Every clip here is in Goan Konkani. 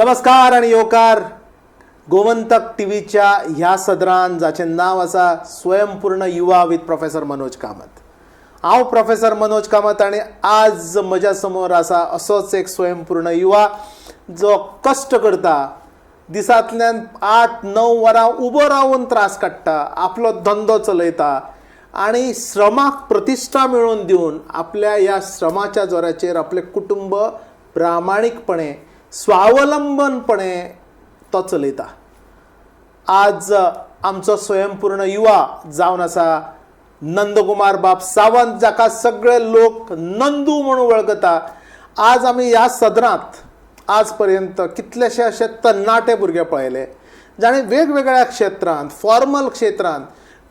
नमस्कार आनी येवकार गोमंतक टीव्हीच्या ह्या सदरान, जाचें नांव आसा स्वयंपूर्ण युवा विथ प्रोफेसर मनोज कामत. हांव प्रोफेसर मनोज कामत आनी आज म्हज्या समोर आसा असोच एक स्वयंपूर्ण युवा, जो कश्ट करता, दिसांतल्यान 8-9 वरां उबो रावन त्रास काडटा, आपलो धंदो चलयता आनी श्रमाक प्रतिश्ठा मेळोवन दिवन आपल्या ह्या श्रमाच्या जोराचेर आपलें कुटुंब प्रामाणीकपणे, स्वावलंबनपणे तो चलयता. आज आमचो स्वयंपूर्ण युवा जावन आसा नंदकुमार बाब सावंत, जाका सगळे लोक नंदू म्हणून वळखता. आज आमी ह्या सदरांत आज पर्यंत कितलेशे अशे तरणाटे भुरगे पळयले, जाणें वेगवेगळ्या क्षेत्रांत, फॉर्मल क्षेत्रांत,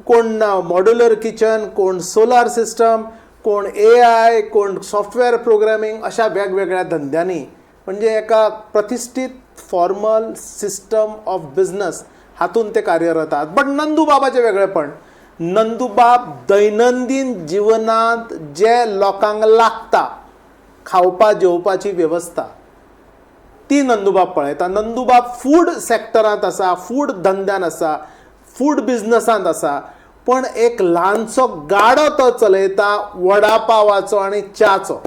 कोण मॉड्युलर किचन, कोण सोलार सिस्टम, कोण एआय, कोण सॉफ्टवेअर प्रोग्रामींग, अशा वेगवेगळ्या धंद्यांनी, म्हणजे एका प्रतिश्ठीत फॉर्मल सिस्टम ऑफ बिझनस हातून ते कार्यरत आहात. बट नंदू बाबाचें वेगळेपण, नंदूबाब दैनंदीन जिवनांत जे लोकांक लागता खावपा जेवपाची वेवस्था, ती नंदूबाब पळयता. नंदूबाब फूड सॅक्टरांत आसा, फूड धंद्यान आसा, फूड बिझनसांत आसा, पण एक ल्हानसो गाडो तो चलयता वडा पावाचो आनी च्याचो.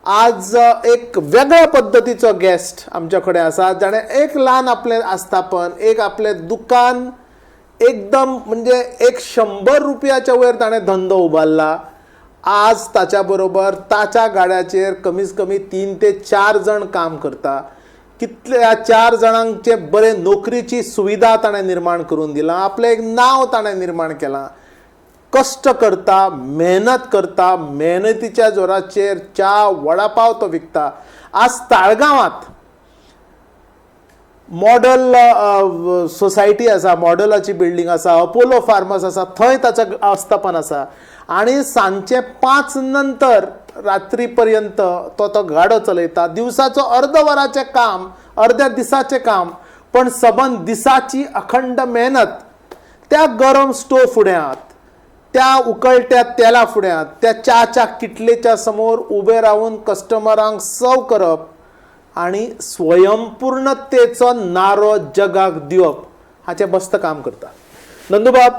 आज एक वेगळ्या पद्दतीचो गेस्ट आमच्या कडेन आसा, जाणें एक ल्हान आपलें आस्थापन, एक आपलें दुकान, एकदम म्हणजे एक 100 रुपयाच्या वयर ताणें धंदो उबारला. आज ताच्या बरोबर ताच्या गाड्याचेर कमीत कमी तीन ते चार जण काम करता. कितल्या चार जाणांचे बरे नोकरीची सुविधा ताणें निर्माण करून दिलां, आपलें एक नांव ताणें निर्माण केलां. कश्ट करता, मेहनत करता, मेहनतीच्या जोराचेर च्या वडापाव तो विकता. आज ताळगांवांत मॉडल सोसायटी आसा, मॉडलाची बिल्डींग आसा, अपोलो फार्मास आसा, थंय ताचें आस्थापन आसा आनी सांजचे 5 नंतर रात्री पर्यंत तो तो गाडो चलयता. दिवसाचो अर्द वराचें काम, अर्द्या दिसाचें काम, पण सबंद दिसाची अखंड मेहनत त्या गरम स्टोव फुड्यांत, त्या उकळट्या तेला फुड्यांत, त्या च्याच्या किटलेच्या समोर उबे रावन कस्टमरांक सर्व करप आनी स्वयंपूर्णतेचो नारो जगाक दिवप, हाचें बस्त काम करता. नंदूबाब,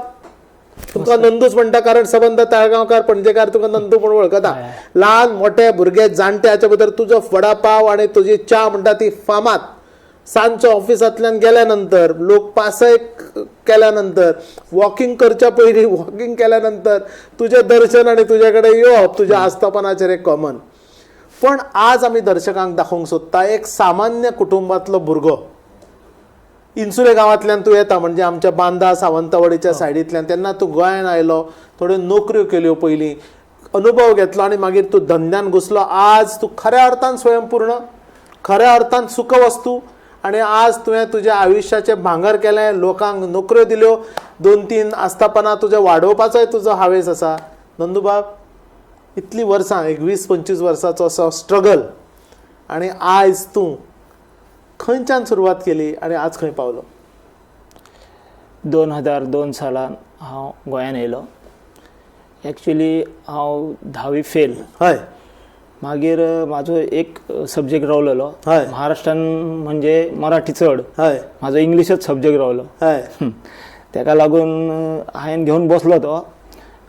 तुमकां नंदूच म्हणटा, कारण सबंद ताळगांवकार, पणजेकार तुका नंदू म्हणून वळखता. ल्हान मोठे, भुरगे, जाणटे हाच्या भितर तुजो वडापाव आनी तुजी च्या म्हणटा ती फामाद. सांजचो ऑफिसांतल्यान गेल्या नंतर, लोक पासय केल्या नंतर, वॉकिंग करच्या पयलीं, वॉकिंग केल्या नंतर तुजें दर्शन आनी तुजे कडेन येवप तुज्या आस्थापनाचेर एक कॉमन. पण आज आमी दर्शकांक दाखोवंक सोदता एक सामान्य कुटुंबांतलो भुरगो. इन्सुले गांवांतल्यान तूं येता, म्हणजे आमच्या बांदा सावंतवाडीच्या सायडींतल्यान. तेन्ना तूं गोंयान आयलो, थोड्यो नोकऱ्यो केल्यो, पयलीं अनुभव घेतलो आनी मागीर तूं धंद्यान घुसलो. आज तूं खऱ्या अर्थान स्वयंपूर्ण, खऱ्या अर्थान सुखवस्तू आनी आज तुवें तुज्या आयुश्याचें भांगर केलें, लोकांक नोकऱ्यो दिल्यो, दोन तीन आस्थापनां तुजें वाडोवपाचोय तुजो हावेस आसा. नंदूबाब, इतलीं वर्सां, एक 20-25 वर्साचो असो स्ट्रगल आनी आयज तूं खंयच्यान सुरवात केली आनी आज खंय पावलो? 2002 सालान हांव गोंयान येयलो. एक्चुली हांव धावी फेल. मागीर म्हाजो एक सब्जेक्ट रावलेलो. महाराष्ट्रान म्हणजे मराठी चड. म्हाजो इंग्लिशच सब्जेक्ट रावलो. तेका लागून हांवें घेवन बसलो, तो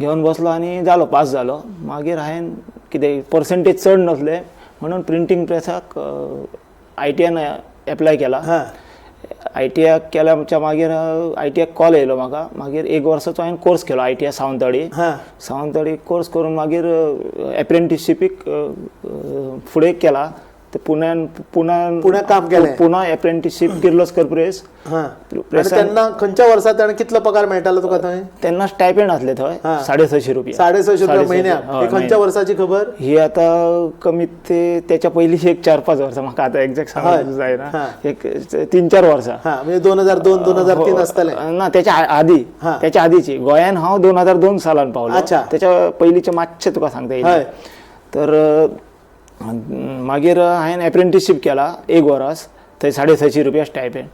घेवन बसलो आनी जालो, पास जालो. मागीर हांवें कितें पर्संटेज चड नासले म्हणून प्रिंटींग प्रेसाक आयटीआन एप्लाय केला. आयटीआय केल्याच्या मागीर आयटीआयक कॉल येयलो म्हाका. मागीर एक वर्साचो हांवें कोर्स केलो आयटीआय सावंतवाडी. सावंतवाडी कोर्स करून मागीर एप्रेंटिसशिपीक फुडें केला ते पुण्यान, पुण्यान. पुण्याक काम केलें. Pune apprenticeship, Kirloskar press. आनी प्रेसान. तेन्ना खंयच्या वर्सा आनी कितलो पगार मेळटालो तुका थंय? तेन्ना स्टायपेंड आसलें थंय 650 रुपया. 650 रुपया म्हयन्याक? हय, हे खंयच्या म्हयन्याक. वर्साची खबर? ही आता कमीत ते त्याच्या पहिली एक 4-5 वर्सां, म्हाका आता एक्झॅक्ट सांगूंक जायना. एक 3-4 वर्सां. हा, म्हणजे 2002, 2003 आसतलें. ना, त्याच्या आधी. त्याच्या आधीची. गोंयान हांव 2002 सालान पावलो. त्याच्या पयलींचे मातशें तुका सांगता येईल. तर मागीर हांवें एप्रेंटिसशीप केला एक वरस थंय, 650 रुपया स्टायपेंड.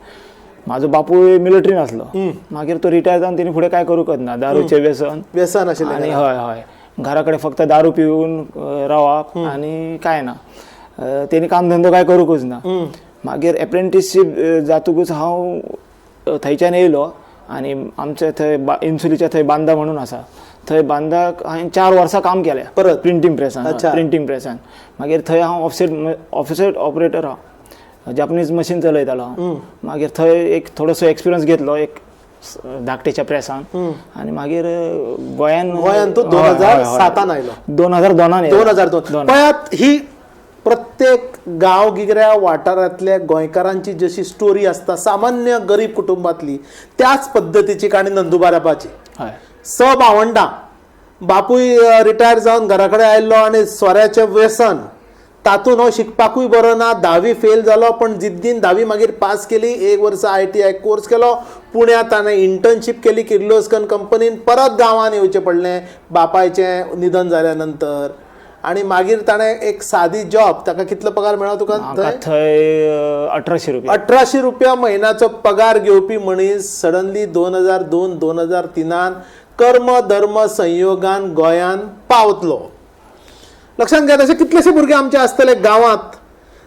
म्हाजो बापूय मिलिटरीन आसलो. मागीर तो रिटायर जावन तेणी फुडें काय करूंकच ना, दारूचें व्यसन. व्यसन आशिल्लें. आणि हय हय घरा कडेन फक्त दारू पिवन रावप आनी काय ना. तेणी काम धंदो काय करूंकच ना. मागीर एप्रेंटिसशीप जातकूच हांव थंयच्यान येयलो आनी आमचे थंय इन्सुलीच्या थंय बांदा म्हणून आसा, थंय बांदाक हांवें 4 वर्सां काम केलें परत प्रिंटींग प्रेसान. प्रिंटींग प्रेसान मागीर थंय हांव ऑफसेट ऑपरेटर हांव, जापनीज मशीन चलयतालो हांव. मागीर थंय एक थोडोसो एक्सपिरियन्स घेतलो एक धाकटेच्या प्रेसान आनी मागीर गोंयान गोंयान तूं 2007 आयलो. 2002 2002. पळयात ही प्रत्येक गांवगिऱ्या वाठारांतल्या गोंयकारांची जशी स्टोरी आसता सामान्य गरीब कुटुंबातली, त्याच पद्दतीची काणी नंदुबाबाची. 6 भावंडां, बापूय रिटायर जावन घरा कडेन आयिल्लो आनी सोऱ्याचें व्यसन, तातूंत हो शिकपाकूय बरो ना, 10वी फेल जालो, पण जिद्दीन 10वी मागीर पास केली. 1 वर्स ITI course केलो, पुण्यांत ताणें इंटर्नशीप केली किर्लोस्कर कंपनीन, परत गांवांत येवचें पडलें बापायचें निधन जाल्या नंतर. आनी मागीर ताणें एक सादी जॉब, ताका कितलो पगार मेळ्ळो तुका थंय? 1800 रुपया. 1800 रुपया म्हयन्याचो पगार घेवपी मनीस सडनली 2002 2003 कर्म धर्म संयोगान गोंयान पावतलो. लक्षांत घेत अशे कितलेशे भुरगे आमचे आसतले गांवांत,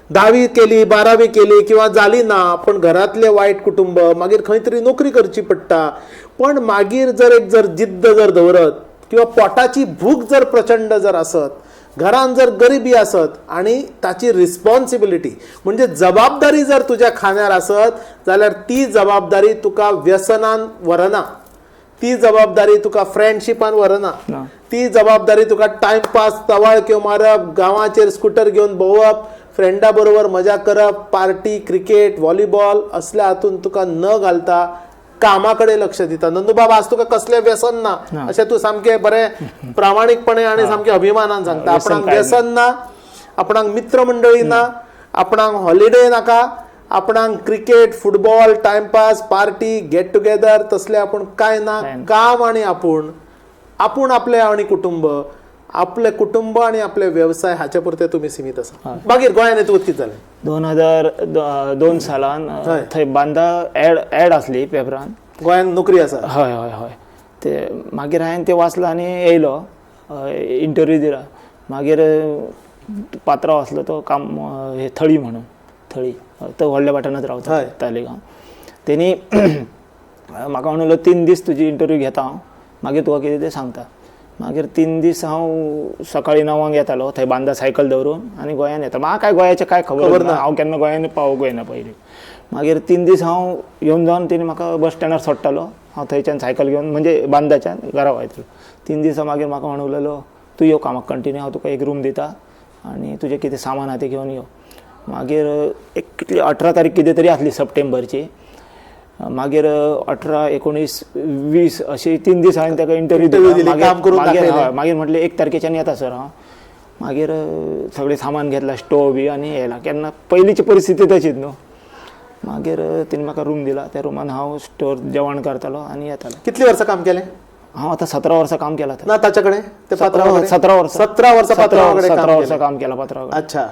10वी केली 12वी केली किंवा जाली ना, पण घरांतले वायट कुटुंब, मागीर खंय तरी नोकरी करची पडटा. पण मागीर जर एक जर जिद्द जर दवरत किंवा पोटाची भूक जर प्रचंड जर आसत, घरान जर गरिबी आसत आनी ताची रिस्पॉन्सिबिलिटी म्हणजे जबाबदारी जर तुज्या खांद्यार आसत जाल्यार ती जबाबदारी तुका व्यसनान व्हरना, ती जबाबदारी तुका फ्रेंडशिपान व्हरना, ती जबाबदारी तुका टायमपास तवाळक्यो मारप, गांवाचेर स्कुटर घेवन भोंवप, फ्रेंडा बरोबर मजा करप, पार्टी, क्रिकेट, व्हॉलीबॉल असल्या हातून तुका न घालता कामा कडेन लक्ष दिता. नंदूबाब, आज तुका कसलें व्यसन ना अशें तूं सामकें बरें प्रामाणीकपणे आनी सामकें अभिमानान सांगता. आपणाक व्यसन ना, आपणाक मित्रमंडळी ना, आपणाक हॉलिडे नाका, आपणाक cricket, football, timepass, party, get together तसलें आपूण कांय ना. काम आनी आपूण, आपूण आपलें आनी कुटुंब, आपलें कुटुंब आनी आपले वेवसाय हाचे पुरते तुमी सिमीत आसा. मागीर गोंयांत येतकूच कितें जालें? 2002 सालान थंय बांदा एड आसली पेपरान, गोंयांत नोकरी आसा. हय हय हय. ते मागीर हांवें तें वाचलां आनी येयलो, इंटरव्यू दिला. मागीर पात्रांव आसलो तो काम हे थळी म्हणून, थळी तो व्हडल्या वाठारांत रावता तालिगांव. तेणी म्हाका म्हणलो 3 दीस तुजी इंटरव्यू घेता हांव, मागीर तुका कितें तें सांगता. मागीर 3 दीस हांव सकाळीं 9 येतालो थंय बांदा सायकल दवरून आनी गोंयान येता. म्हाका काय गोंयाचें काय खबर ना, हांव केन्ना गोंयान पावूंक येना पयलीं. मागीर 3 दीस हांव येवन जावन तेणी म्हाका बस स्टँडार सोडटालो, हांव थंयच्यान सायकल घेवन म्हणजे बांदाच्यान घरा वयतालो. 3 दिसां मागीर म्हाका म्हणलेलो तूं यो कामाक कंटिन्यू, हांव तुका एक रूम दिता आनी तुजें कितें सामान आहा तें घेवन यो. मागीर एक कितली 18 तारीख कितें तरी आसली सप्टेंबरची. मागीर 18, 19, 20 अशे 3 दीस हांवें ताका इंटरव्यू दिली. मागीर म्हटलें 1 तारखेच्यान येता सर हांव. मागीर सगळें सामान घेतलां, स्टोव बी आनी येयला. केन्ना पयलींची परिस्थिती तशीच न्हू. मागीर तेणी म्हाका रूम दिला, त्या रुमान हांव स्टोर जेवण करतालो आनी येतालो. कितली वर्सां काम केलें? हांव आतां 17 वर्सां काम केलां. ना ताच्या कडेन? 17 वर्सां. 17 वर्सां 17 वर्सां काम केलां पात्रांव कडेन. अच्छा.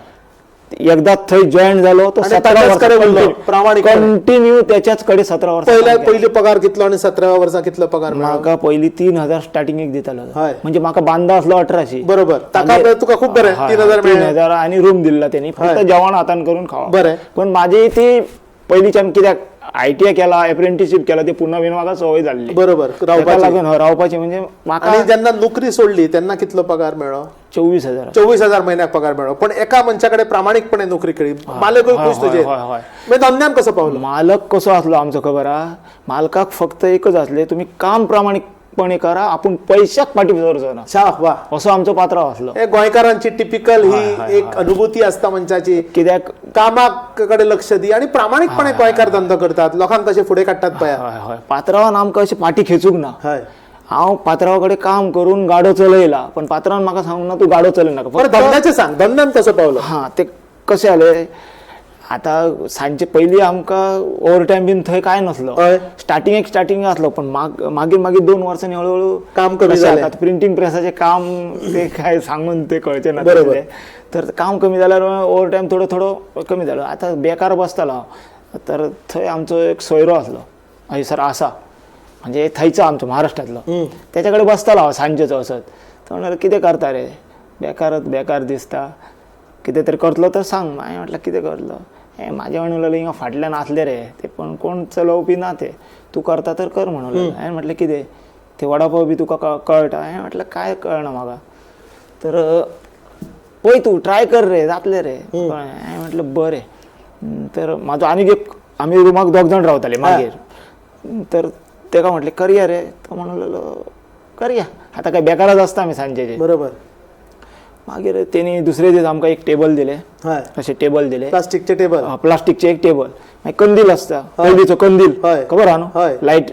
एकदा थंय जॉईन जालो तो 17 वर्सां कंटिन्यू त्याच्याच कडेन 17 वर्सां. पयली पगार कितलो आनी 17 वर्सां कितलो पगार? म्हाका पयली 3000 स्टार्टिंगेक दितालो, म्हणजे म्हाका बांदा आसलो 1800. बरोबर. ताका तुका खूब बरें 3000 आनी रूम दिल्ला तेणी, फक्त जेवण हातान करून खावप. बरें. पण माझी ती पयलींच्यान कित्याक ITI केला, एप्रेंटिसशीप केला, ते पुन्हा बीन म्हाका संवय जाल्ली. बरोबर. लागून रावपाची म्हणजे म्हाका. जेन्ना नोकरी सोडली तेन्ना कितलो पगार मेळ्ळो? 24,000. 24,000 म्हयन्याक पगार मेळ्ळो. पण एका मनशा कडेन प्रामाणीकपणे नोकरी केली, मालकूय खूश तुजेर. मागीर धंद्यान कसो पावलो? मालक कसो आसलो आमचो खबर आहा? मालकाक फक्त एकच आसलें, तुमी काम प्रामाणीकपणे करा, आपूण पैशाक फाटी सरचो ना. वा, असो आमचो पात्रांव आसलो. हे गोंयकारांची टिपिकल ही एक अनुभूती आसता मनशाची, कित्याक कामाक कडेन लक्ष दी आनी प्रामाणीकपणे गोंयकार धंदो करतात, लोकांक कशे फुडें काडटात पळया. हय हय. पात्रांवान आमकां अशें फाटी खेचूंक ना. हय. हांव पात्रांवा कडेन काम करून गाडो चलयला, पण पात्रांवान म्हाका सांगूंक ना तूं गाडो चलयनाका. बरें, धंद्याचें सांग, धंद्यान कसो पावलो? हां, ते कशें जालें आतां सांजचे पयलीं आमकां ओवर टायम बीन थंय कांय नासलो. स्टार्टिंगेक स्टार्टिंग आसलो, पण मागीर मागीर 2 वर्सांनी हळूहळू काम कमी जालें. प्रिंटींग प्रेसाचें काम ते काय सांगून ते कळचें ना. तर काम कमी जाल्यार ओवर टायम थोडो थोडो कमी जालो. आतां बेकार बसतालो हांव. तर थंय आमचो एक सोयरो आसलो हयसर आसा, म्हणजे थंयचो आमचो महाराष्ट्रांतलो, तेच्या कडेन बसतालो हांव सांजेचो असत. तो म्हणलो कितें करता रे, बेकारच बेकार दिसता, कितें तरी करतलो तर सांग. हांवें म्हटलें कितें करतलो? हे म्हाजें म्हणूंक लागलो हिंगा फाटल्यान आसले रे ते, पण कोण चलोवपी ना ते, तूं करता तर कर म्हणूंक लागलो. हांवें म्हटलें कितें ते वडापाव बी तुका कळटा? हांवें म्हटलें काय कळना म्हाका, तर पळय तूं ट्राय कर रे, जातलें रे. हांवें म्हटलें बरें. तर म्हाजो आनीक एक, आमी रुमाक दोग जाण रावताले मागीर, तर तेका म्हटलें करया रे, तो म्हणूंक लागलो करया, आतां काय बेकारच आसता आमी सांजेचे. बरोबर. मागीर तेणी दुसरे दीस आमकां एक टेबल दिले, अशें टेबल दिले, प्लास्टिकचे टेबल, प्लास्टिकचे एक टेबल, मागीर कंदील आसता पयलींचो कंदील, खबर आहा न्हू, लायट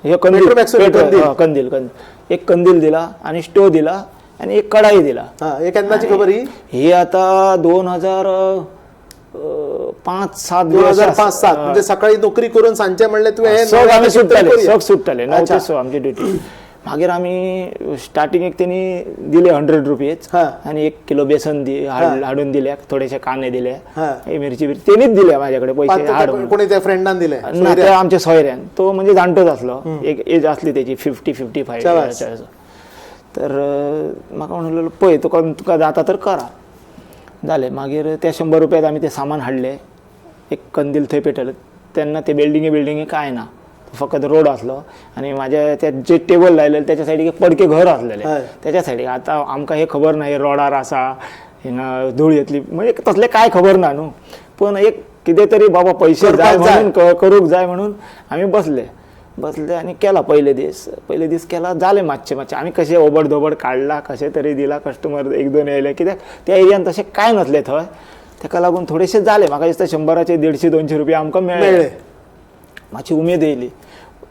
हे कंदील, कंदील कंदील, एक कंदील दिला आनी स्टोव दिला आनी एक कढाई दिला. हे केन्नाची खबर ही? ही आतां 2005-7, 2005-7, म्हणजे सकाळी नोकरी करून सांजचे म्हणले तुवें सग आमी सुट्टाले, सग सुट्टाले 9 ते 6 आमची ड्युटी. मागीर आमी स्टार्टिंगेक तेणी दिले 100 रुपीज आनी 1 किलो बेसन हाडून दिले, थोडेशे कांदे दिले, मिरची बिरची तेणीच दिले माझ्याकडे पैसे हाडून. कोणी त्या फ्रेंडान दिले ना, ते आमच्या सोयऱ्यान, तो म्हणजे जाणटोच आसलो, एक एज आसली तेची 50-55. तर म्हाका म्हणलेलो पळय तुका तुका जाता तर करा. जालें, मागीर त्या 100 रुपयात आमी तें सामान हाडलें, एक कंदील थंय पेटयलें. तेन्ना ते बिल्डिंगे बिल्डिंगे कांय ना, फकत रोड आसलो आनी म्हाज्या त्या जे टेबल लायलेले त्याच्या सायडीक एक पडके घर आसलेले त्याच्या सायडीक. आतां आमकां हें खबर ना हे रोडार आसा, हिंगा धूळ येतली, म्हणजे तसलें कांय खबर ना न्हू, पण एक कितें तरी बाबा पयशे जाय म्हणून करूंक जाय म्हणून आमी बसले बसले आनी केला. पयले दीस, पयले दीस केला, जालें मातशें मातशें, आमी कशें ओबड धोबड काडला, कशें तरी दिला, कस्टमर 1-2 येयले, कित्याक त्या एरियान तशें कांय नासलें थंय, तेका लागून थोडेशें जालें. म्हाका दिसता 100 150-200 रुपया आमकां मेळ्ळे, मातशी उमेद येयली.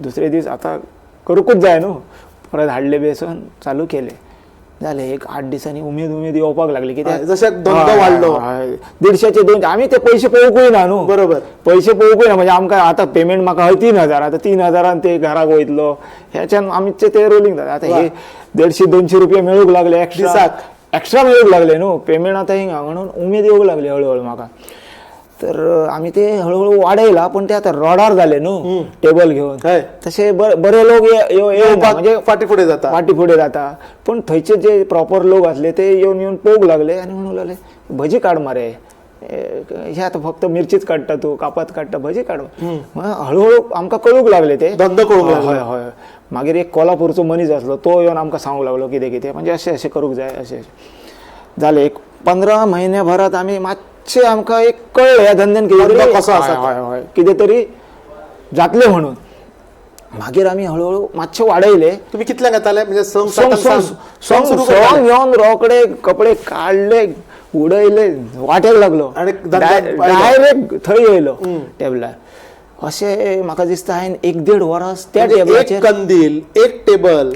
दुसरे दीस आतां करूंकूच जाय न्हू, परत हाडले बेसन, चालू केले, जालें. एक 8 दिसांनी उमेद उमेद येवपाक लागली, कित्याक जशें धंदो वाडलो, 150 200, आमी ते पयशे पळोवंकूय ना न्हू, बरोबर, पयशे पळोवंकूय ना, म्हणजे आमकां आतां पेमेंट म्हाका हय 3000, आतां 3000 ते घराक वयतलो, ह्याच्यान आमचें ते रोलिंग जाता. आतां हे 150-200 रुपया मेळूंक लागले एक्स्ट्रा, एक्स्ट्रा मेळूंक लागले न्हू पेमेंट आतां हिंगा, म्हणून उमेद येवंक लागली हळूहळू म्हाका. तर आमी ते हळूहळू वाडयला, पण ते आतां रोडार जाले न्हू टेबल घेवन, तशे बरे लोक म्हणजे फाटी फुडें जाता, फाटी फुडें जाता, पण थंयचे जे प्रॉपर लोक आसले ते येवन येवन पळोवंक लागले आनी म्हणूंक लागले भजी काड मरे, हे आतां फक्त मिरचीच काडटा तूं, कापात काडटा, भजी काड. हळूहळू आमकां कळूंक लागले ते धंदो कळूंक लागलो. हय हय. मागीर एक कोल्हापूरचो मनीस आसलो, तो येवन आमकां सांगूंक लागलो कितें कितें, म्हणजे अशें अशें करूंक जाय, अशें अशें जालें. एक 15 महिन्या भरात आमी मातशें आमकां एक कळ्ळें ह्या धंद्यान कितें तरी कसो आसा, हय हय कितें तरी जातलें म्हणून. मागीर आमी हळूहळू मातशें वाडयलें. तुमी कितल्यांक येताले? म्हणजे संग येवन रोकडे कपडे काडले, उडयले, वाटेक लागलो आनी डायरेक्ट थंय येयलो टेबलार. अशें म्हाका दिसता हांवें 1-1.5 वरस त्या टेबलाचेर कंदील, एक टेबल,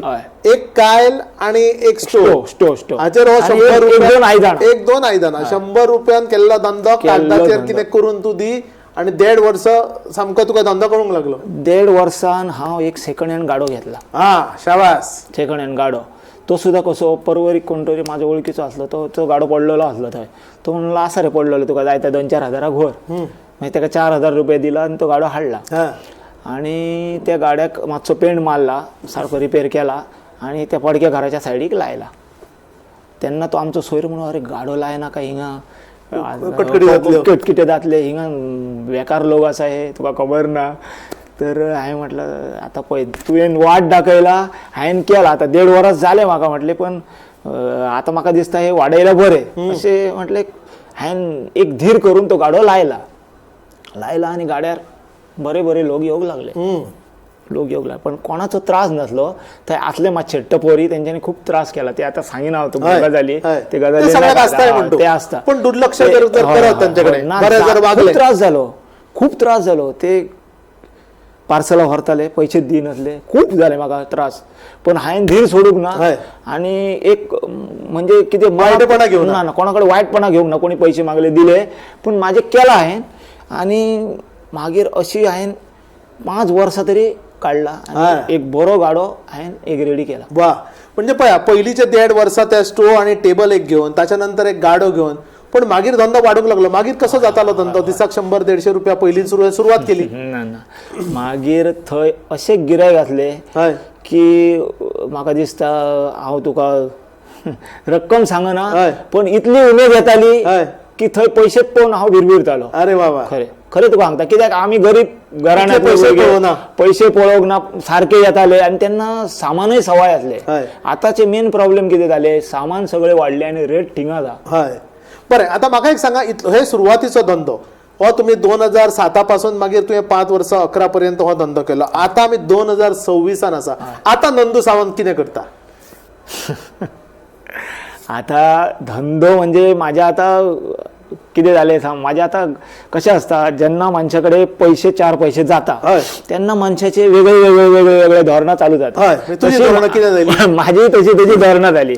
एक कायल आनी एक स्टोव, स्टोव स्टोव हाचेर हो 100 रुपया, 1-2 आयदनां, 1-2 आयदनां, 100 रुपयान केल्लो धंदो कागदाचेर कितें करून तूं दी, आनी 1.5 वर्स सामको तुका धंदो करूंक लागलो. 1.5 वर्सान हांव एक सेकंड हँड गाडो घेतला. हा, शाबास. सेकंड हँड गाडो, तो सुद्दां कसो परवरीक कोण तरी म्हाजो वळखीचो आसलो, तो गाडो पडलेलो आसलो थंय, तो म्हणलो आसा रे पडलेलो, तुका जाय ते 2-4 हजाराक व्हर. मागीर ताका 4000 रुपया दिला आनी तो गाडो हाडला, आनी त्या गाड्याक मातसो पेंट मारला, सारको रिपेर केला आनी त्या पडक्या घराच्या सायडीक लायला. तेन्ना तो आमचो सोयरो म्हणून अरे गाडो लायना काय हिंगा, कटकिटे जातले हिंगा, बेकार लोक आसा हे, तुका खबर ना. तर हांवें म्हटलं आतां पळय तुवें वाट दाखयला, हांवें केला, आतां 1.5 वरस जालें म्हाका म्हटलें, पण आतां म्हाका दिसता हे वाडयला बरें अशें म्हटलें. हांवें एक धीर करून तो गाडो लायला लायला आनी गाड्यार बरे बरे लोक येवंक लागले, लोक येवंक लागले, पण कोणाचो त्रास नासलो. थंय आसले मातशे टपोरी, तेंच्यांनी खूब त्रास केला, ते आतां सांगिना हांव तुका गजाली, ते गजाली ते आसता, पण दुर्लक्ष खूब त्रास जालो, खूब त्रास जालो. ते पार्सलां व्हरताले, पयशे दिनासले, खूब जाले म्हाका त्रास, पण हांवें धीर सोडूंक ना. आनी एक म्हणजे कितें वायटपणा घेवंक ना, कोणा कडेन वायटपणा घेवंक ना, कोणी पयशे मागले दिले, पूण म्हाजें केलां हांवें. आनी मागीर अशी हांवें 5 वर्सां तरी काडला आनी एक बरो गाडो हांवें एक रेडी केला. वा, म्हणजे पळया पयलींचे 1.5 वर्सां त्या स्टोव आनी टेबल एक घेवन, ताच्या नंतर एक गाडो घेवन, पण मागीर धंदो वाडूंक लागलो. मागीर कसो जातालो धंदो? दिसाक 100-150 रुपया पयलीं सुरवात केली ना ना, मागीर थंय अशें गिरायक आसले की म्हाका दिसता हांव तुका रक्कम सांगना, पण इतली उमेद येताली की थंय पयशेच पळोवन हांव भिरभिरतालो. अरे वा. खरें खरें तुका सांगता, कित्याक आमी गरीब घराण्यात, पयशे पळोवना, पयशे पळोवंक ना, सारके येताले आनी तेन्ना सामानय सवाय आसले. आतांचे मेन प्रॉब्लेम कितें जाले, सामान सगळे वाडले आनी रेट थिंगा आसा. हय बरें, आतां म्हाका एक सांगा, इतलो हे सुरवातीचो धंदो हो तुमी 2007 पासून मागीर तुवें 5 वर्सां 11 पर्यंत हो धंदो केलो. आतां आमी 2026 आसा. आतां नंदू सावंत कितें करता? आतां धंदो म्हणजे माझ्या आतां कितें जालें सांग, माझ्या आतां कशें आसता, जेन्ना मनशा कडेन पयशे 4 पैसे जाता तेन्ना मनशाचे वेगळे वेगळे वेगळे वेगळे धोरणां चालू जाता. तुजी धोरणां कितें जाली? माझी तशी तेजी धोरणां जाली.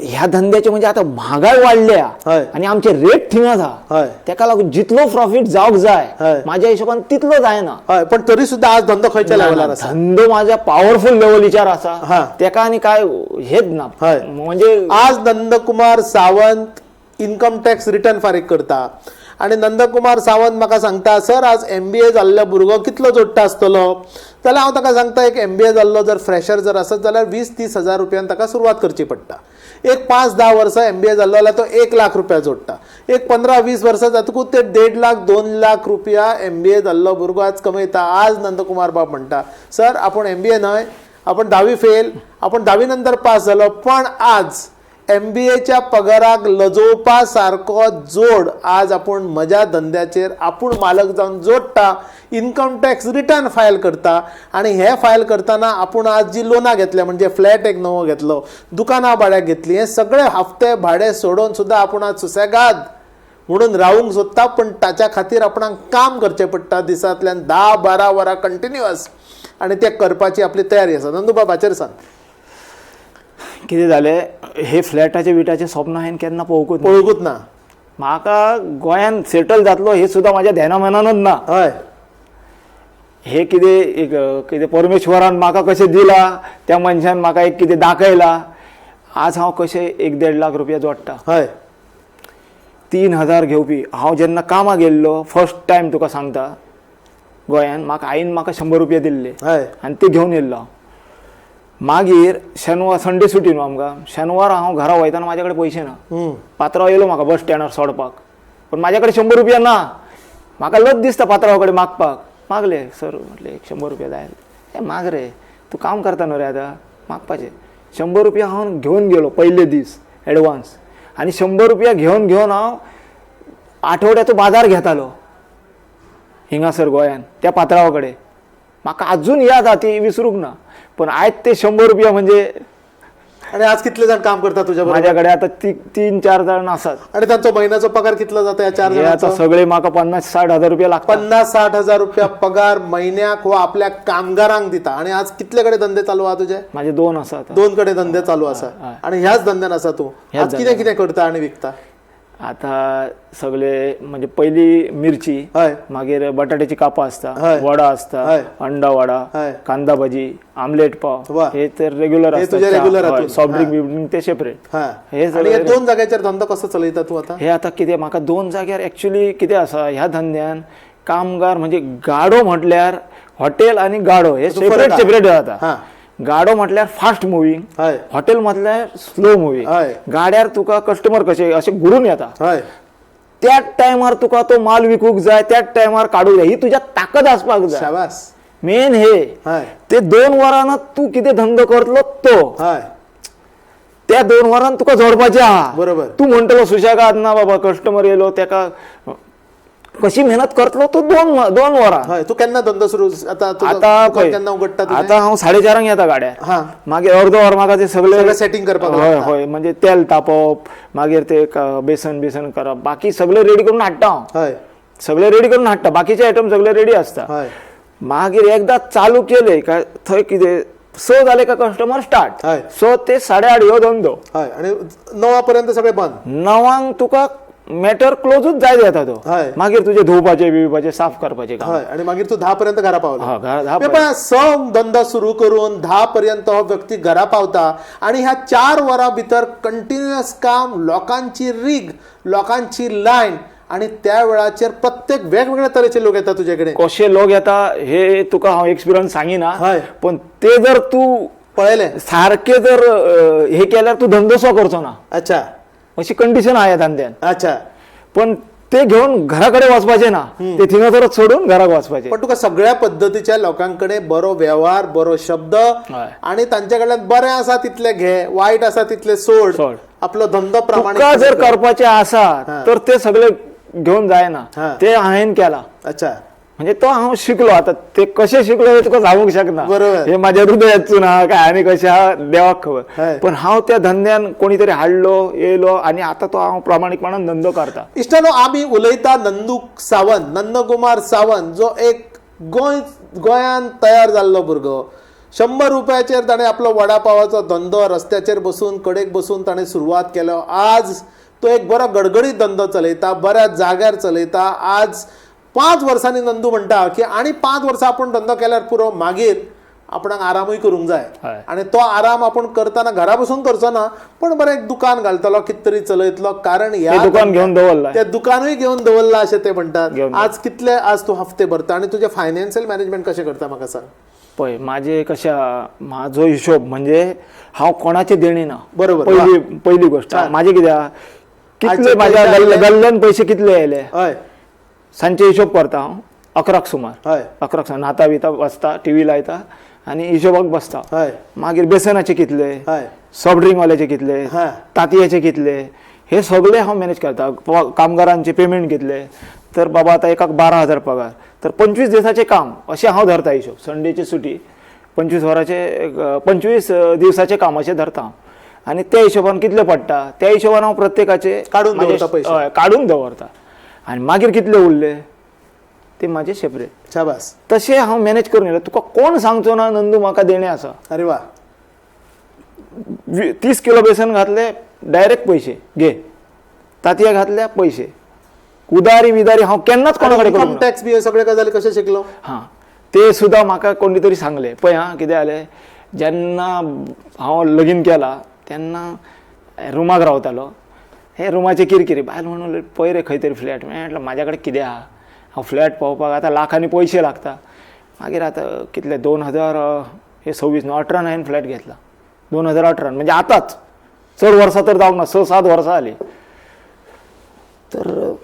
ह्या धंद्याचे म्हणजे आतां म्हागाय वाडल्या आनी आमचे रेट थिंग आसा, तेका लागून जितलो प्रॉफीट जावंक जाय माझ्या हिशोबान तितलो जायना. पण तरी सुद्दां आज धंदो खंयच्या लेवलार आसा? धंदो माझ्या पावरफुल लेवलीचेर आसा, तेका आनी काय हेच ना. म्हणजे आज Nandkumar Sawant income tax return फारीक करता आनी नंदकुमार सावंत म्हाका सांगता, सर आज MBA जाल्लो भुरगो कितलो जोडटा आसतलो? जाल्यार हांव ताका सांगता, एक MBA जाल्लो जर फ्रेशर जर आसत जाल्यार 20-30 हजार रुपयान ताका सुरवात करची पडटा. एक 5-10 वर्सां MBA जाल्लो जाल्यार तो 1 लाख रुपया जोडटा. एक 15-20 वर्सां जातकूच ते 1.5 लाख 2 लाख रुपया MBA जाल्लो भुरगो आज कमयता. आज नंदकुमार बाब म्हणटा, सर आपूण MBA न्हय, आपूण 10वी फेल, आपूण 10वी नंतर पास जालो, पण आज MBAच्या पगाराक लजोवपा सारको जोड आज आपूण म्हज्या धंद्याचेर आपूण मालक जावन जोडटा, इन्कम टॅक्स रिटर्न फायल करता. आनी हे फायल करतना आपूण आज जी लोनां घेतल्या, म्हणजे फ्लॅट एक नवो घेतलो, दुकानां भाड्याक घेतली, हे सगळे हफ्ते भाडे सोडोवन सुद्दां आपूण आज सुसेगाद म्हणून रावूंक सोदता. पण ताच्या खातीर आपणाक काम करचें पडटा दिसांतल्यान 10-12 वरां कंटिन्युअस, आनी तें करपाची आपली तयारी आसा. नंदूबाब हाचेर सांग. कितें जालें, हे फ्लॅटाचे विटाचे स्वप्न हांवें केन्ना पळोवंकूच ना. म्हाका गोंयान सेटल जातलो हे सुद्दां म्हाज्या ध्याना मनानच ना. हय, हे कितें एक कितें परमेश्वरान म्हाका कशें दिलां, त्या मनशान म्हाका एक कितें दाखयलां. आज हांव कशें 1-1.5 लाख रुपया जोडटा. हय, 3,000 घेवपी हांव जेन्ना कामाक गेल्लो फर्स्ट टायम तुका सांगता गोंयान, म्हाका आईन म्हाका 100 रुपया दिल्ले आनी ते घेवन येयल्लो हांव. मागीर शेनवार संडे सुटी न्हू आमकां, शेनवार हांव घरा वयताना म्हाजे कडेन पयशे ना. पात्रांव येयलो म्हाका बस स्टँडार सोडपाक, पण म्हाजे कडेन 100 रुपया ना. म्हाका लज दिसता पात्रांवा कडेन मागपाक. मागले, सर म्हटलें एक 100 रुपया जाय. हे माग रे, तूं काम करता न्हू रे, आतां मागपाचें. 100 रुपया हांव घेवन गेलो पयले दीस एडवान्स, आनी 100 रुपया घेवन घेवन हांव आठवड्याचो बाजार घेतालो हिंगासर गोंयान त्या पात्रांवा कडेन. म्हाका आजून याद आहा, ती विसरूंक ना. पण आयज ते 100 रुपया म्हणजे. आणि आज कितले जण काम करता तुझ्या? माझ्या कडे आता 3-4 जण आसात. आणि त्यांचो महिन्याचो पगार कितलो जाता ह्या 4 जणांचो? आता सगळे म्हाका 50-60 हजार रुपया लागतात. 50-60 हजार रुपया पगार महिन्याक हो आपल्या कामगारांक दिता. आणि आज कितले कडेन धंदे चालू आहा तुझे? माझे 2 आसात. 2 कडेन धंदे चालू आसा. आणि ह्याच धंद्यान आसा तूं? आज कितें कितें करता आणि विकता? आता सगळे म्हणजे पहिली मिरची, मागीर बटाट्याची कापा असता, वडा असता, अंडा वडा, कांदा भाजी, आमलेट पाव, हे तर रेग्युलर असता. सॉफ्ट ड्रिंक बिड्रिंक ते सेपरेट. हे सगळे 2 जाग्याचेर धंदो कसो चलयता तूं आता? हे आता कितें म्हाका 2 जाग्यार एक्चुअली कितें आसा ह्या धंद्यान कामगार म्हणजे गाडो म्हटल्यार हॉटेल आनी गाडो हे सेपरेट सेपरेट जाता. गाडो म्हटल्यार फास्ट मुव्हिंग, हॉटेल म्हटल्यार स्लो मुव्हिंग. गाड्यार तुका कस्टमर कशे अशे घुरून येता, त्याच टायमार तुका तो माल विकूंक जाय, त्याच टायमार काडूंक जाय, ही तुज्या ताकद आसपाक जाय. शाबास. मेन हे ते 2 वरान तूं कितें धंदो करतलो तो त्या 2 वरान तुका जोडपाचें आहा. बरोबर. तूं म्हणटलो सुशेगाद ना बाबा कस्टमर येयलो तेका कशी मेहनत करतलो तो 2 वरां. तूं केन्ना धंदो सुरू आता? आता केन्ना उगडटा? आता हांव 4:30 येता गाड्यार, मागीर अर्दो वर म्हाका ते सगळे सेटिंग करपाक. हय हय, म्हणजे तेल तापोवप, मागीर ते बेसन बेसन करप, बाकी सगळे रेडी करून हाडटा हांव. सगळे रेडी करून हाडटा, बाकीचे आयटम सगळे रेडी आसता. मागीर एकदां चालू केले काय थंय कितें 6 जाले का कस्टमर स्टार्ट, 6 ते 8:30 ह्यो धंदो. आनी 9 पर्यंत सगळे बंद. 9 तुका मॅटर क्लोजूच जायत येता तो. मागीर तुजे धुवपाचे बिवपाचे साफ करपाचे काम. आणि मागीर तूं 10 पर्यंत घरा पावलो. 6 धंदा सुरू करून 10 पर्यंत हो व्यक्ती घरा पावता आणि ह्या 4 वरां भितर कंटिन्युअस काम, लोकांची रीग, लोकांची लायन, आणि त्या वेळाचेर प्रत्येक वेगवेगळ्या तरेचे लोक येता तुजे कडेन. कशे लोक येता हे तुका हांव एक्सपिरियन्स सांगिना, पण ते जर तूं पळयले सारके जर हे केल्यार तूं धंदो सो करचो ना. अच्छा, अशी कंडिशन आहा ह्या धंद्यान. अच्छा, पण ते घेवन घरा कडेन वचपाचें ना, ते थिंगासरच सोडून घराक वचपाचें. पण तुका सगळ्या पद्दतीच्या लोकांकडे बरो वेव्हार, बरो शब्द आनी तांचे कडल्यान बरें आसा तितले घे, वायट आसा तितले सोड, आपलो धंदो प्रामाणीक तुका जर करपाचें आसा तर ते सगळे घेवन जायना, ते हांवें केला. अच्छा, म्हणजे तो हांव शिकलो. आतां ते कशें शिकलो हे तुका सांगूंक शकना, हे माझ्या हृदयातून हा काय आनी कशें हा देवाक खबर, पण हांव त्या धंद्यान कोणी तरी हाडलो येयलो आनी आतां तो हांव प्रामाणीकपणान धंदो करता. इश्टानो, आमी उलयता नंदू सावंत, नंदकुमार सावंत, जो एक गोंयान तयार जाल्लो भुरगो. 100 रुपयाचेर ताणें आपलो वडापावाचो धंदो रस्त्याचेर बसून, कडेक बसून ताणें सुरवात केलो. आज तो एक बरो गडगडीत धंदो चलयता, बऱ्या जाग्यार चलयता. आज 5 वर्सांनी नंदू म्हणटा की आनी 5 वर्सां आपूण धंदो केल्यार पुरो, मागीर आपणाक आरामूय करूंक जाय. आनी तो आराम आपूण करतना घरा बसून करचो ना, पण बरें एक दुकान घालतलो, कितें तरी चलयतलो, कारण ह्या दुकान घेवन दवरला, ते दुकानूय घेवन दवरला अशें ते म्हणटात. आज कितले आज तूं हफ्ते भरता आनी तुजें फायनान्शियल मॅनेजमेंट कशें करता म्हाका सांग. पळय, म्हाजें कशें, म्हाजो हिशोब म्हणजे हांव कोणाचें देणी ना. बरोबर, पयली गोश्ट म्हाजें कितें, कितले म्हाज्या गल्ल्यान पयशे कितले आयले, हय, सांजचे हिशोब करता हांव 11 सुमार, हय, 11 सुमार न्हाता बिता बसता, टिव्ही लायता आनी हिशोबाक बसता. हय, मागीर बेसनाचे कितले, हय, सॉफ्ट ड्रिंकवाल्याचे कितले, तांतयाचे कितले, हे सगळे हांव मॅनेज करता. कामगारांचे पेमेंट कितले, तर बाबा आतां एकाक 12,000 पगार, तर 25 दिसाचें काम अशें हांव धरता हिशोब. संडेची सुटी 25 वरांचे, 25 दिवसाचें काम अशें धरता हांव, आनी त्या हिशोबान कितले पडटा त्या हिशोबान हांव प्रत्येकाचे काडून दवरता पयशे, हय, काडून दवरता. आनी मागीर कितले उरले ते म्हाजे सेपरेट. शाबास. तशें हांव मॅनेज करून येयलें. तुका कोण सांगचो ना नंदू म्हाका देणें आसा. अरे वा. 30 किलो बेसन घातले, डायरेक्ट पयशे घे, तांतयां घातल्या पयशे, उदारी विदारी हांव केन्नाच कोणा कडेन इन्कम टॅक्स बी सगळे गजाली कशें शिकलो? हां, ते सुद्दां म्हाका कोणी तरी सांगलें. पळय हां, कितें जालें, जेन्ना हांव लगीन केला तेन्ना रुमाक रावतालो, हे रुमाचे किरकिरी, बायल म्हणून पळय रे खंय तरी फ्लॅट. म्हटलं म्हाज्या कडेन कितें आहा, हांव फ्लॅट पळोवपाक आतां लाखांनी पयशे लागता. मागीर आतां कितले 2026 न्हू 18 हांवें फ्लॅट घेतला, 2018, म्हणजे आतांच, चड वर्सां तर जावंक ना, 6-7 वर्सां जालीं. तर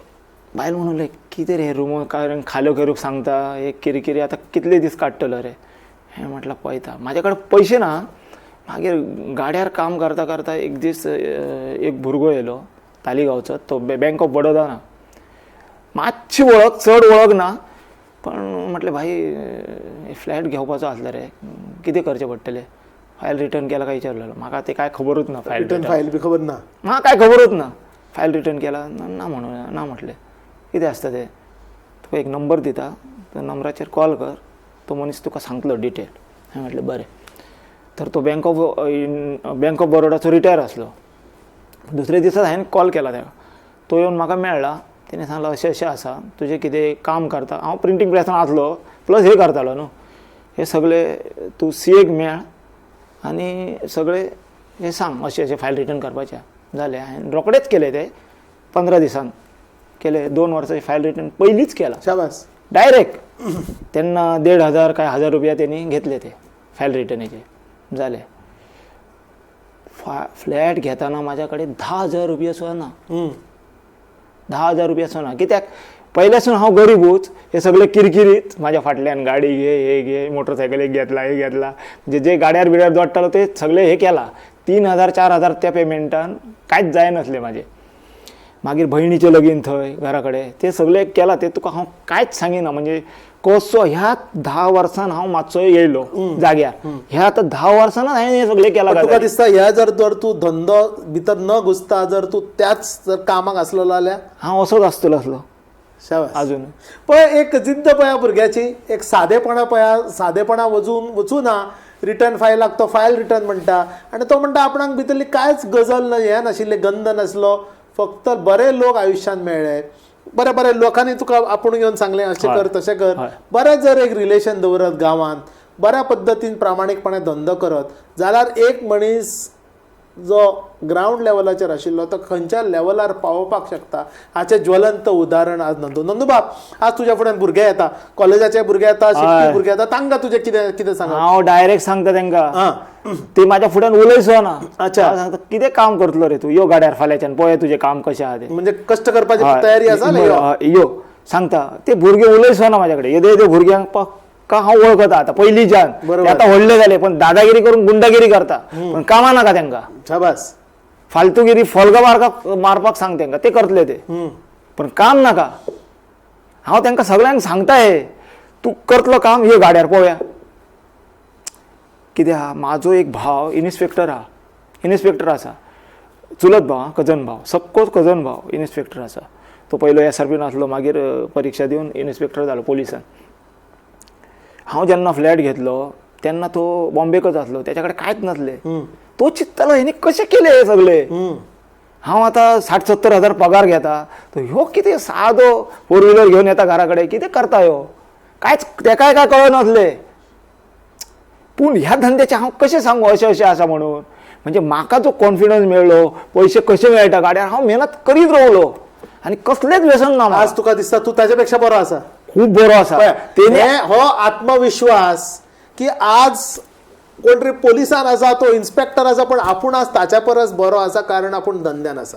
बायल म्हणून कितें रे रूम कारण खालो करूंक सांगता, हे किरकिरी आतां कितले दीस काडटलो रे. हें म्हटलं पळयता, म्हाजे कडेन पयशे ना. मागीर गाड्यार काम करता करता एक दीस एक भुरगो येयलो तालिगांवचो, तो बँक ऑफ बडोदा ना, मातशी वळख, चड वळख ना, पण म्हटलें भाई फ्लॅट घेवपाचो आसलो रे, कितें करचें पडटलें, फायल रिटर्न केला काय विचारलेलो. म्हाका तें कांय खबरूच ना, फायल रिटर्न फायल बी खबर ना, म्हाका कांय खबरूच ना. फायल रिटर्न केला ना म्हणून ना म्हटलें, कितें आसता तें, तुका एक नंबर दिता, त्या नंबराचेर कॉल कर, तो मनीस तुका सांगतलो डिटेल. हांवें म्हटलें बरें. तर तो बँक ऑफ बरोडाचो रिटायर आसलो. दुसरे दिसा हांवें कॉल केला ताका, तो येवन म्हाका मेळ्ळा. तेणें सांगलां अशें अशें आसा, तुजें कितें काम करता, हांव प्रिंटींग प्रेसान आसलो प्लस हे करतालो न्हू, हे सगळे तूं सी एक मेळ आनी सगळे हे सांग, अशें अशें फायल रिटर्न करपाचें जालें. हांवें रोखडेच केलें तें, 15 दिसान केलें. 2 वर्सांची फायल रिटर्न पयलींच केला. शाबास. डायरेक्ट तेन्ना 1,500 काय 1,000 रुपया तेणी घेतले ते फायल रिटर्नाचे. जालें. फ्लॅट घेतना म्हाज्या कडेन 10,000 रुपया सुद्दां ना, 10,000 रुपया सुद्दां ना. कित्याक पयल्यासून हांव गरीबूच, हे सगळे किरकिरीत म्हाज्या फाटल्यान, गाडी घे, हे घे, मोटरसायकल एक घेतला, हे घेतला, म्हणजे जे गाड्यार बिड्यार जोडटालो ते सगळे हे केला. 3,000 4,000 त्या पेमेंटान कांयच जायनासलें म्हाजें. मागीर भयणीचें लगीन थंय घरा कडेन ते सगळे केला, ते तुका हांव कांयच सांगिना. म्हणजे कसो ह्या 10 वर्सान हांव मातसो येयलो जाग्यार, ह्या आतां 10 वर्सानच हांवें हें सगळें केलां. तुका दिसता ह्या जर जर तूं धंदो भितर न घुसता, जर तूं त्याच जर कामाक आसलेलो जाल्यार हांव असोच आसतलो आसलो. शाबास. अजून पळय एक जिद्द पळया भुरग्याची, एक सादेपणा पळया, सादेपणा वचूं ना. रिटर्न फायलाक तो फायल रिटर्न म्हणटा आनी तो म्हणटा आपणाक भितरली कांयच गजल ना, हें नाशिल्लें, गंध नासलो, फक्त बरे लोक आयुश्यांत मेळ्ळे, बरे बरे लोकांनी तुका आपूण येवन सांगलें अशें कर तशें कर. बरें जर एक रिलेशन दवरत गांवांत, बऱ्या पद्दतीन प्रामाणीकपणे धंदो करत जाल्यार एक मनीस जो ग्रावंड लेवलाचेर आशिल्लो तो खंयच्या लेवलार पावोवपाक शकता हाचें ज्वलंत उदाहरण आज नंदू. नंदूबाब, आज तुज्या फुड्यान भुरगे येता, कॉलेजाचे भुरगे येता, शिकपी भुरगे येता, तांकां तुजें कितें कितें सांग? हांव डायरेक्ट सांगता तांकां, ते म्हाज्या फुड्यान उलयसो ना. अच्छा, सांगता कितें काम करतलो रे तूं, यो गाड्यार फाल्यांच्यान पळय तुजें काम कशें आहा तें, म्हणजे कश्ट करपाची तयारी आसा, यो सांगता. ते भुरगे उलयसो ना म्हाज्या कडेन, येदे येदे भुरग्यांक पक्का हांव वळखता आतां पयलींच्यान, आतां व्हडले जाले पण दादागिरी करून गुंडागिरी करता, पण कामां नाका तांकां. शाबास. फालतूगिरी फोलगां मारपाक सांग तांकां, ते करतले ते, पण काम नाका. हांव तांकां सगळ्यांक सांगता हे, तूं करतलो काम, यो गाड्यार पळोवया. कितें आहा, म्हाजो एक भाव इन्स्पेक्टर आहा, इन्स्पेक्टर आसा, चुलत भाव, कजन भाव, सक्कोच कजन भाव इन्स्पेक्टर आसा. तो पयलो SRP नासलो, मागीर परिक्षा दिवन इन्स्पेक्टर जालो पोलिसान. हांव जेन्ना फ्लॅट घेतलो तेन्ना तो बॉम्बेकच आसलो, त्याच्या कडेन कांयच नासलें. तो चिंततालो हेणी कशें केलें हें सगळें, हांव आतां 60-70 हजार पगार घेता, तो ह्यो कितें सादो 4 व्हिलर घेवन येता घरा कडेन, कितें करता ह्यो, कांयच तेकाय काय कळनासलें. पूण ह्या धंद्याचें हांव कशें सांगू अशें अशें आसा म्हणून, म्हणजे म्हाका जो कॉन्फिडन्स मेळ्ळो, पयशे कशे मेळटा गाड्यार, हांव मेहनत करीत रावलो आनी कसलेंच व्यसन ना. आज तुका दिसता तूं ताच्या पेक्षा बरो आसा, खूब बरो आसा. तेणे हो आत्मविश्वास की आज कोण तरी पोलिसान आसा, तो इन्स्पेक्टर आसा, पण आपूण आज ताच्या परस बरो आसा, कारण आपूण धंद्यान आसा.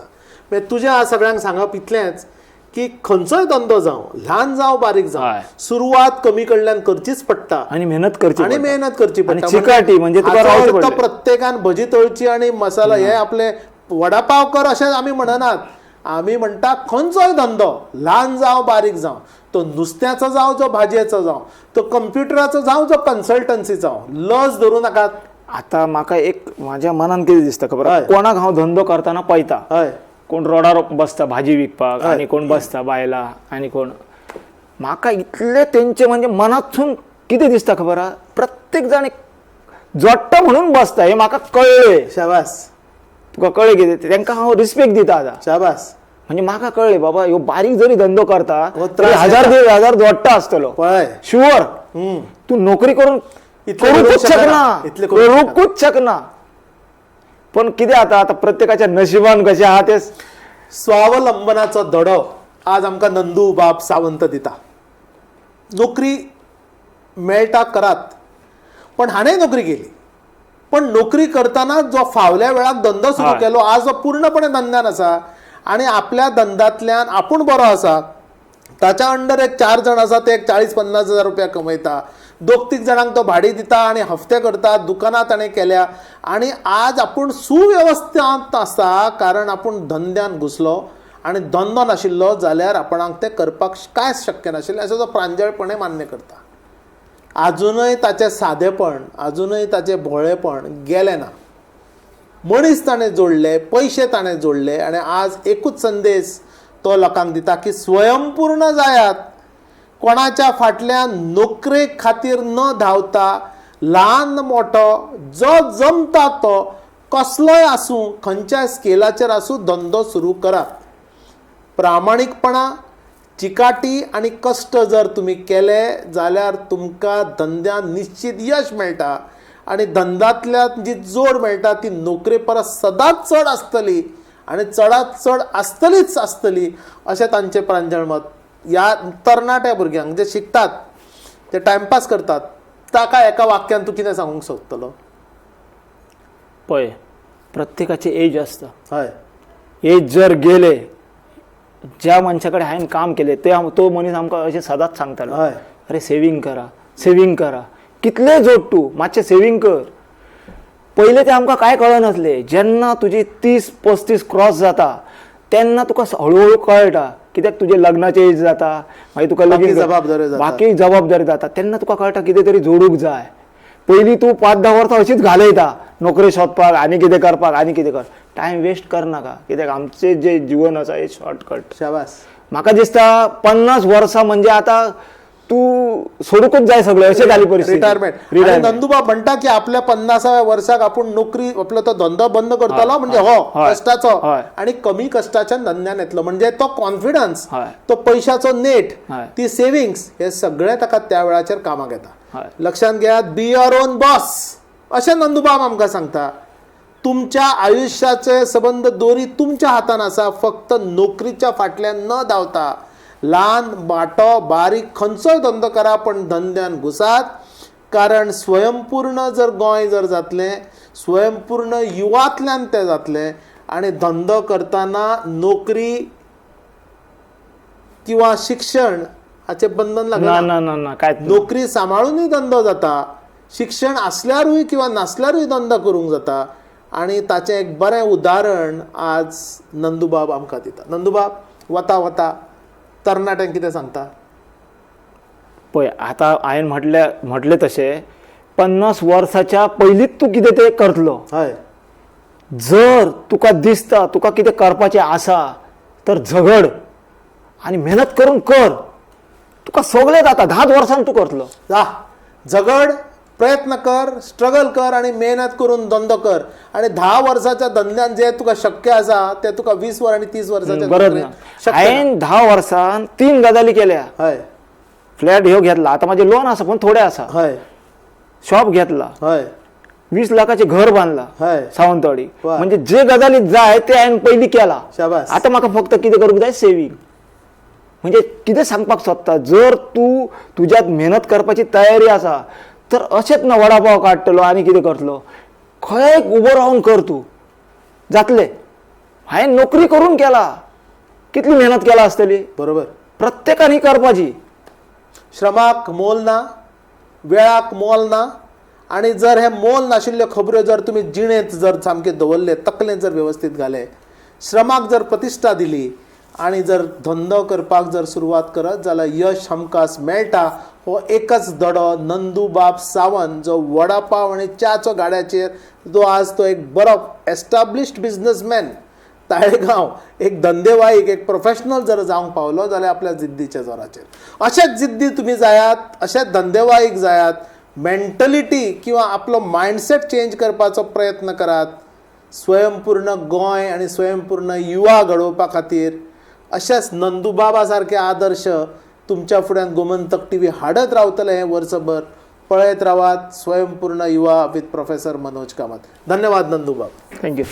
मागीर तुजें आज सगळ्यांक सांगप इतलेंच की खंयचोय धंदो जावं, ल्हान जावं बारीक जावं, सुरवात कमी कडल्यान करचीच पडटा आनी मेहनत करची, आनी मेहनत करची पडटा. चिकाटी म्हणजे तुका प्रत्येकान भजी तळची आनी मसाला हे आपले वडापाव कर अशें आमी म्हणनात. आमी म्हणटा खंयचोय धंदो ल्हान जावं बारीक जावं, तो नुस्त्याचो जावं, जो भाजयेचो जावं, तो कंप्युटराचो जावं, जो कन्सल्टन्सी जावं, लज धरूं नाकात. आतां म्हाका एक म्हाज्या मनान कितें दिसता खबर, कोणाक हांव धंदो करतना पळयता, हय, कोण रोडार बसता भाजी विकपाक, आनी कोण बसता बायलां, आनी कोण, म्हाका इतलें तेंचे म्हणजे मनांतसून कितें दिसता खबर आहा, प्रत्येक जाण जोडटा म्हणून बसता हें म्हाका कळ्ळें. शाबास, तुका कळ्ळें कितें, तेंकां हांव रिस्पेक्ट दिता आतां. शाबास, म्हणजे म्हाका कळ्ळें बाबा ह्यो बारीक जरी धंदो करता तरी 1000-1.5 हजार जोडटा आसतलो, पळय शुअर. तूं नोकरी करून करूंकूच शकना, करूंकूच शकना. पण कितें आतां आतां प्रत्येकाच्या नशिबान कशें आहा तें. स्वावलंबनाचो धडो आज आमकां नंदू बाब सावंत दिता. नोकरी मेळटा करात, पण हाणें नोकरी केली, पण नोकरी करताना जो फावल्या वेळाक धंदो सुरू केलो, आज जो पूर्णपणे धंद्यान आसा आनी आपल्या धंद्यांतल्यान आपूण बरो आसा. ताच्या अंडर एक 4 जाण आसा, ते एक 40-50 हजार रुपया कमयता, 2-3 जाणांक तो भाडी दिता आनी हफ्ते करता, दुकानां ताणें केल्या आनी आज आपूण सुवेवस्थांत आसा, कारण आपूण धंद्यान घुसलो आनी धंदो नाशिल्लो जाल्यार आपणाक तें करपाक कांयच शक्य नाशिल्लें अशें तो प्रांजळपणे मान्य करता. आजुनय ताचें सादेपण, आजुनय ताचें भोळेपण गेलें ना. मनीस ताणें जोडले, पयशे ताणें जोडले आनी आज एकूच संदेश तो लोकांक दिता की स्वयंपूर्ण जायात, कोणाच्या फाटल्यान नोकरे खातीर न धांवता, ल्हान मोठो जो जमता तो कसलोय आसूं, खंयच्याय स्केलाचेर आसूं, धंदो सुरू करात. प्रामाणीकपणा, चिकाटी आनी कश्ट जर तुमी केले जाल्यार तुमकां धंद्यान निश्चीत यश मेळटा आनी धंद्यांतल्यान जी जोड मेळटा ती नोकरे परस सदांच चड आसतली आनी चडांत चड आसतलीच आसतली अशें तांचें प्रांजळ मत. ह्या तरणाट्या भुरग्यांक जे शिकतात, ते टायमपास करतात, ताका एका वाक्यान तूं कितें सांगूंक सोदतलो? पळय, प्रत्येकाची एज आसता. हय, एज जर गेले, ज्या मनशा कडेन हांवें काम केलें ते तो मनीस आमकां अशें सदांच सांगतालो, हय, अरे सेवींग करा, सेवींग करा, कितलें जोड तूं, मातशें सेवींग कर. पयलें तें आमकां कांय कळनासलें. जेन्ना तुजी 30-35 क्रॉस जाता तेन्ना तुका हळुहळू कळटा, कित्याक तुजें लग्नाचें एज जाता, मागीर तुका लगीन जबाबदारी जाता, बाकी जबाबदारी जाता, तेन्ना तुका कळटा कितें तरी जोडूंक जाय. पयलीं तूं 5-10 वर्सां अशीच घालयता नोकरी सोदपाक आनी कितें करपाक आनी कितें कर, टायम वेस्ट करनाका, कित्याक आमचें जें जिवन आसा हें शॉर्टकट. शाबास. म्हाका दिसता 50 वर्सां म्हणजे आतां तूं सोडूंकच जाय सगळें, अशें जाली परिस्थिती. रिटायरमेंट. नंदूबाब म्हणटा की आपल्या 50व्या वर्साक आपूण नोकरी, आपलो तो धंदो बंद करतलो, म्हणजे हो कश्टाचो आनी कमी कश्टाच्या धंद्यान येतलो, म्हणजे तो कॉन्फिडन्स, तो पयशाचो नेट, ती सेविंग्स, हे सगळें ताका त्या वेळाचेर कामाक येता. लक्षांत घेयात, बी your own boss अशें नंदूबाब आमकां सांगता. तुमच्या आयुष्याचे संबंद दोरी तुमच्या हातान आसा. फक्त नोकरीच्या फाटल्यान न धांवता ल्हान बाटो बारीक खंयचोय धंदो करा, पण धंद्यान घुसात. कारण स्वयंपूर्ण जर गोंय जर जातलें, स्वयंपूर्ण युवांतल्यान तें जातलें. आनी धंदो करतना नोकरी किंवा शिक्षण हाचें बंधन लागना. ना ना ना, काय नोकरी सांबाळूनय धंदो जाता, शिक्षण आसल्यारूय किंवा नासल्यारूय धंदो करूंक जाता. आनी ताचें एक बरें उदाहरण आज नंदुबाब आमकां दिता. नंदुबाब, वता वता तरणाट्यांक कितें सांगता? पळय, आतां हांवें म्हटलें तशें 50 वर्साच्या पयलींच तूं कितें तें करतलो. हय, जर तुका दिसता तुका कितें करपाचें आसा तर झगड आनी मेहनत करून कर, तुका सगळें जाता. 10 वर्सांक तूं करतलो. झगड, प्रयत्न कर, स्ट्रगल कर आनी मेहनत करून धंदो कर. आनी 10 वर्साच्या धंद्यान जे तुका शक्य आसा ते तुका 20 वर आनी 30 वर्साच्या बरोबर ना. हांवें 10 वर्सान 3 गजाली केल्या. हय, फ्लॅट ह्यो घेतला, आतां म्हाजें लोन आसा पूण थोडें आसा. हय, शॉप घेतला, हय, 20 लाखाचें घर बांदला हय, सावंतवाडी. म्हणजे जे गजाली जाय ते हांवें पयलीं केला. शाबास. आतां म्हाका फक्त कितें करूंक जाय, सेवींग. म्हणजे कितें सांगपाक सोदता, जर तूं तुज्यात मेहनत करपाची तयारी आसा तर अशेंच ना वडापाव काडटलो आनी कितें करतलो, खंय उबो रावन कर, तूं जातलें. हांवें नोकरी करून केला, कितली मेहनत केला आसतली. बरोबर, प्रत्येकान ही करपाची. श्रमाक मोल ना, वेळाक मोल ना. आनी जर हे मोल नाशिल्ल्यो खबऱ्यो जर तुमी जिणेंत जर सामके दवरले, तकलेंत जर वेवस्थीत घाले, श्रमाक जर प्रतिश्ठा दिली आनी जर धंदो करपाक जर सुरवात करत जाल्यार यश हमखास मेळटा. हो एकच दडो नंदुबाब सावंत, जो वडापाव आनी च्याचो गाड्याचेर जो आज तो एक बरो एस्टाब्लिश्ड बिजनसमॅन, ताळेगांव एक धंदेवाईक, एक प्रोफेशनल जर जावंक पावलो जाल्यार आपल्या जिद्दीच्या जोराचेर. अशेच जिद्दी तुमी जायात, अशेच धंदेवाईक जायात, मेंटलिटी किंवा आपलो मायंडसेट चेंज करपाचो प्रयत्न करात. स्वयंपूर्ण गोंय आनी स्वयंपूर्ण युवा घडोवपा खातीर अशेच नंदुबाबा सारके आदर्श तुमच्या फुड्यान गोमंतक टीव्ही हाडत रावतले हें वर्सभर. पळयत रावात स्वयंपूर्ण युवा विथ प्रोफेसर मनोज कामत. धन्यवाद नंदुबाब. Thank you.